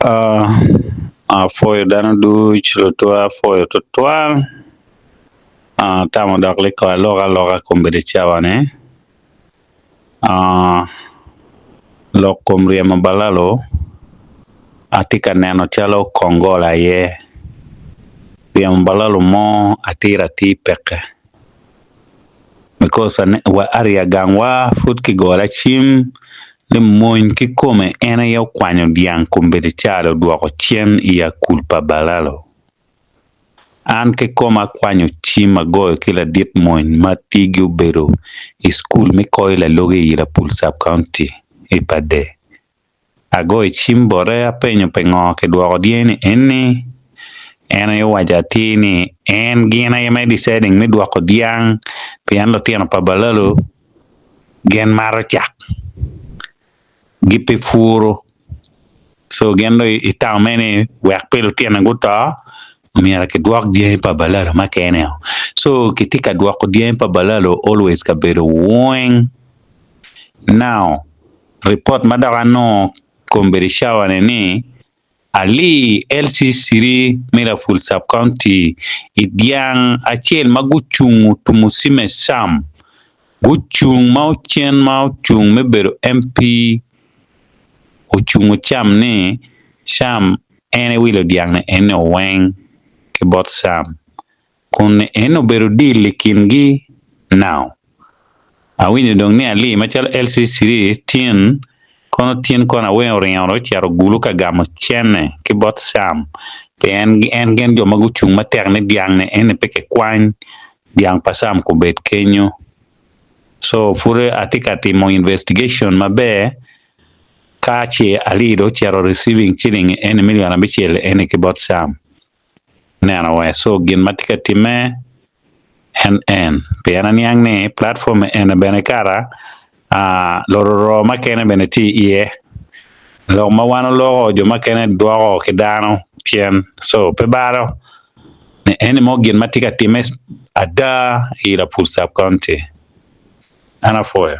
Apwoyo dano duc lutwa apwoyo tutwal atamo dok liko alok aloka kombeddi cawa ni lok kom ryemo balalo atye ka neno calo kongola aye ryemo balalo mo atir atir peke. Because area gangwa pud kigora cim ni mony kikome en aye okwanyo dyang kombeddi calo odwoko cen i akul pa balalo. An kikoma akwanyo cim agoyo ki ladit mony ma tigi obedo i cukul me koyo lalogi i Lapul sub county i Pader. Agoyo cim bote apenyo pingo kidwoko dyeni eni, en aye owaco atir ni en gin aye ma deciding me dwoko dyang pien lutino pa balalo gin mato cak gipe puro so gin dong itamo mere ni wek pe lutino guto myero kidwok dyangi pa balalo mukene o so kitye ka dwoko dyangi pa balalo always kabedo weng now Ripot ma dok anongo kombeddi cawa-ni ni alii LC City me Lapul Sub County i dyang acel ma gucungo Tumusiime Sam gucung ma ocen ma ocung me bedo MP ocungo Cam ni Cam en ewilo dyang-ni eni weng ki bot Cam. Kun en obedo deal i kingi now. Awinyo dong ni alii macalo LCC tin kono tin kono awe oringo ocito gulu ka gamo cene ki bot Sam pien en gin jo ma gucung matek ni dyang ni eni pe kikwany dyang pa Sam kubed kenyo so pud atye ka timo investigation maber ka ce alii dong ocito receiving ciling eni million abicel eni ki bot Sam. neno wa so gin ma tye ka timme en en pien aniang ni platform eni bene kara luroro mukene bene tye iye lok ma wan oloko jo mukene dwoko ki dano cen so pe balo ni eni mo gin ma tye ka timme ada i Lapur sub county an apwoyo.